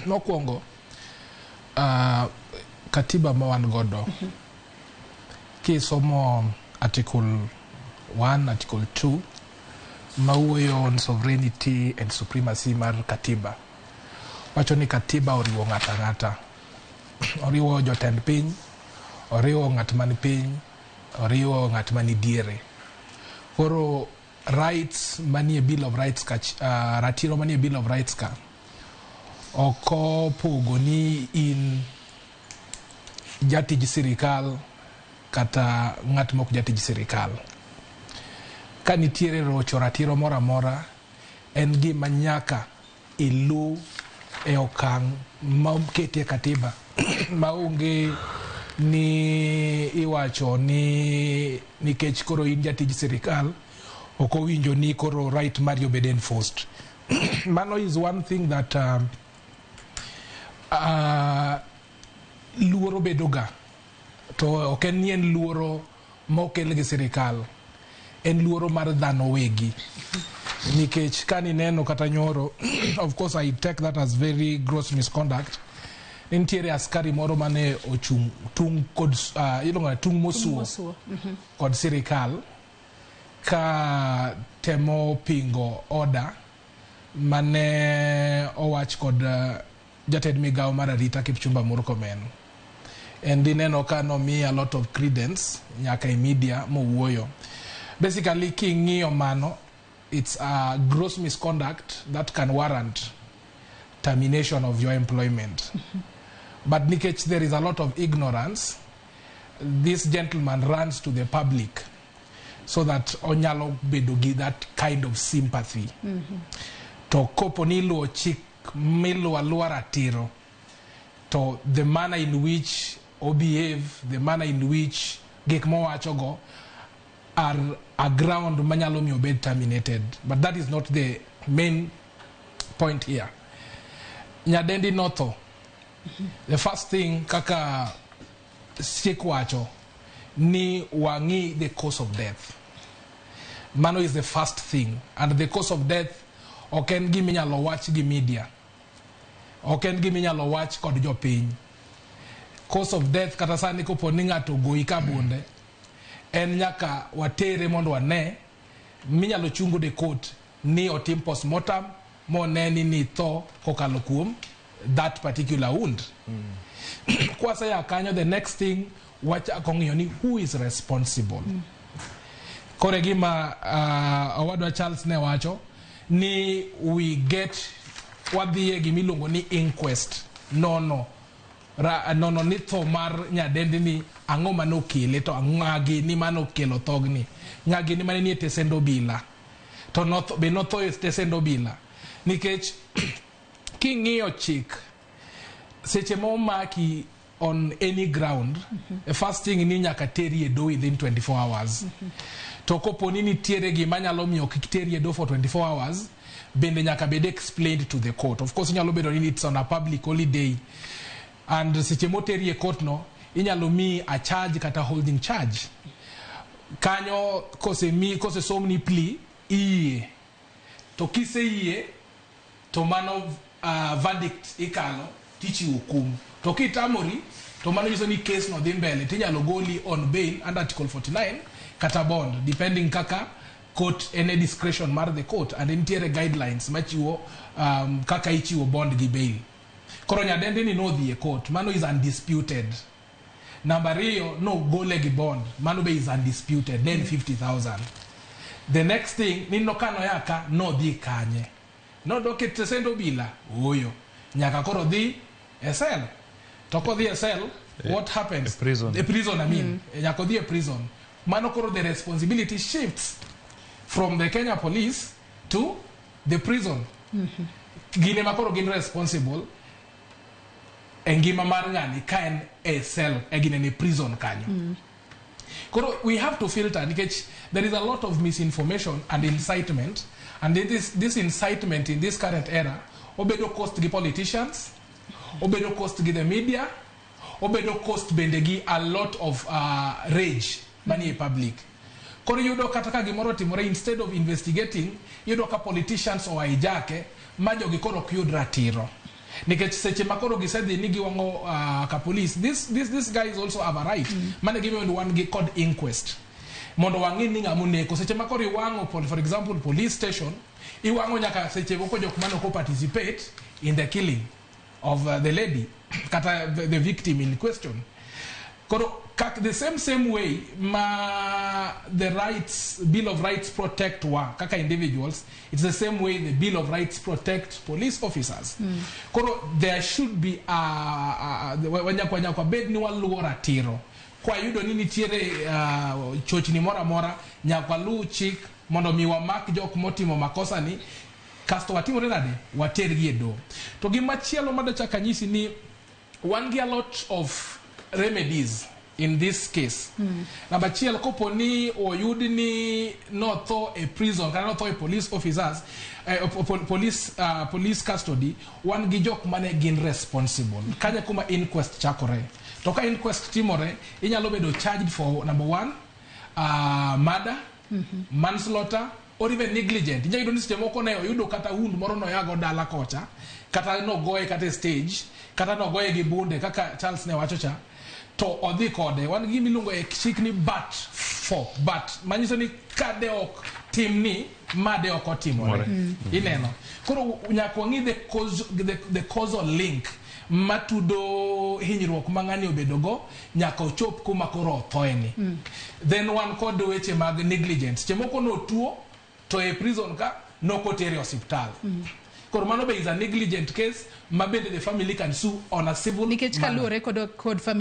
Mokwongo, katiba ma wan godo, kisomo article 1, article 2 mawuoyo on sovereignty and supremacy mar katiba, wacho ni katiba oriwo ng'ato ang'ata, oriwo jotend piny, oriwo ng'at man piny, oriwo ng'at mani diere. Koro rights manie Bill of Rights ka, ratiro manie Bill of Rights ka ok opogo ni in jatij sirikal kata ng'at mok jatij sirikal. Ka nitiere rocho ratiro moro amora, en gima nyaka ilu e okang' ma oketie katiba, maonge ni iwacho ni nikech koro in jatij sirikal ok owinjo ni koro right mari obed enforced. Mano is one thing that luoro bedo ga, to ok en ni en luoro mokel gi sirikal, en luoro mar dhano wegi, nikech kanineno kata nyoro, of course I take that as very gross misconduct, nitiere askari moro mane ochung' tung' kod iluongo ni tung' mosuo Mosuo. Kod sirikal ka temo pingo order mane owach kod jatend migawo mar arita Kipchumba Murkomen, and ineno ka nomiye a lot of credence nyaka e media mowuoyo. Basically, king'iyo mano, it's a gross misconduct that can warrant termination of your employment, but nikech there is a lot of ignorance, this gentleman runs to the public so that onyalo bedo gi that kind of sympathy. To kopo ni iluwo chik miluwo aluwa ratiro, to the manner in which o behave, the manner in which gik mowachogo are a ground manyalo miyo obed terminated. But that is not the main point here. Nyadendi notho. The first thing, kaka chik wacho, ni wang'i the cause of death. Mano is the first thing, and the cause of death ok en gima inyalo wach gi media, ok en gima inyalo wach kod jopiny. Cause of death, kata sani kopo ni ng'ato ogoyi ka bunde, en nyaka watere mondo wane minyalo chung de court ni otim postmortem mone ni nitho kokalo kuom that particular wound. Kwaseya kanyo, the next thing wachako ng'iyo ni who is responsible. Koro e gima owadwa Charles ne wacho ni we get wadhiye gimiluongo ni inquest, nono ra, nono ni tho mar nyadendi ni ang'o manokele, to ng'a gini manokelo thogni, ng'a gini mane nie tesend obila, to notho, be notho e tesend obila, nikech king'iyo chik, seche ma omaki on any ground, the first thing ni nyaka teri e doho within 24 hours. To kopo ni nitiere gima nyalo miyo kik teri e doho for 24 hours, bende nyaka bed explained to the court. Of course inyalo bedo ni it's on a public holiday, and seche moteri e court no inyalo mi a charge kata holding charge kanyo. Kosemi, kosesomni plea, iyie, to kiseyie to mano verdict ikalo tichiwo kum. To kitamori, to mano nyiso ni case no dhi mbele, tinyalo goli on bail under article 49 kata bond, depending kaka court en e discretion mar the court, and nitiere guidelines machiwo kaka ichiwo bond gi bail. Koro nyadendi ni nodhi e court, mano is undisputed. Namba ariyo, nogole gi bond, mano be is undisputed, ne en 50,000. The next thing ni no kanoya ka nodhi kanye? Nodok e tesend obila? Ooyo, nyaka koro dhi e cell. To kodhi e cell, what happens? E prison. E prison, I mean. Nyaka odhi e prison. Mano koro the responsibility shifts from the Kenya Police to the prison. Gin ema koro gin responsible e ngima mar ng'ani ka en e cell, e gin en e prison kanyo. Koro we have to filter, nikech there is a lot of misinformation and incitement, and this incitement in this current era obedo caused gi politicians, obedo caused gi the media, obedo caused bende gi a lot of rage manie public. Koro iyudo kata ka gimoro otimore, instead of investigating, iyudo ka politicians oa ijake ma jogi koro ok yud ratiro. Nikech seche ma koro gisedhi ni giwang'o ka police, this guys also have a right. Mane gimiyo wan gi kod inquest mondo wang'i ni ng'ama oneko. Seche ma koro iwang'o, for example, police station, iwang'o nyaka seche moko jok mane ok participate in the killing of the lady kata the victim in question. Koro kak the same way ma the rights Bill of Rights protect wa kaka individuals, it's the same way the Bill of Rights protect police officers. Koro there should be a nyaka bed ni waluwo ratiro. Kwayudo ni nitiere chochni moro amora, nyaka waluw chik mondo mi wamak jok motimo makosa ni, kasto watimore nade, watergi e doho. To gimachielo madachak anyisi ni wan gi a lot of remedies in this case. Namba achiel, kopo ni oyud ni notho e prison kata notho e police officers, police custody, wan gi jok mane gin responsible. Kanya kuma inquest chakore. To ka inquest timore, inyalo bedo charged for number one, murder, manslaughter, or even negligent. Inyalo yudo ni seche moko ne oyudo kata wound moro noyago dala kocha, kata nogoye kata e stage, kata nogoye gi bunde kaka Charles ne wacho cha, to odhi kode. Wan gi gima iluongo e chik ni but for, but manyiso ni ka de ok timni, ma de ok otimore. Ineno. Koro nyaka wang'i the causal link matudo hinyruok ma ng'ani obedogo nyaka ochop kuma koro othoeni. Then wan kod weche mag negligence. Seche moko notuo to e prison ka nokotere e osiptal. Koro mano be is a negligent case ma bende the family can sue on a civil Nikech manner. Kaluwore kod familia.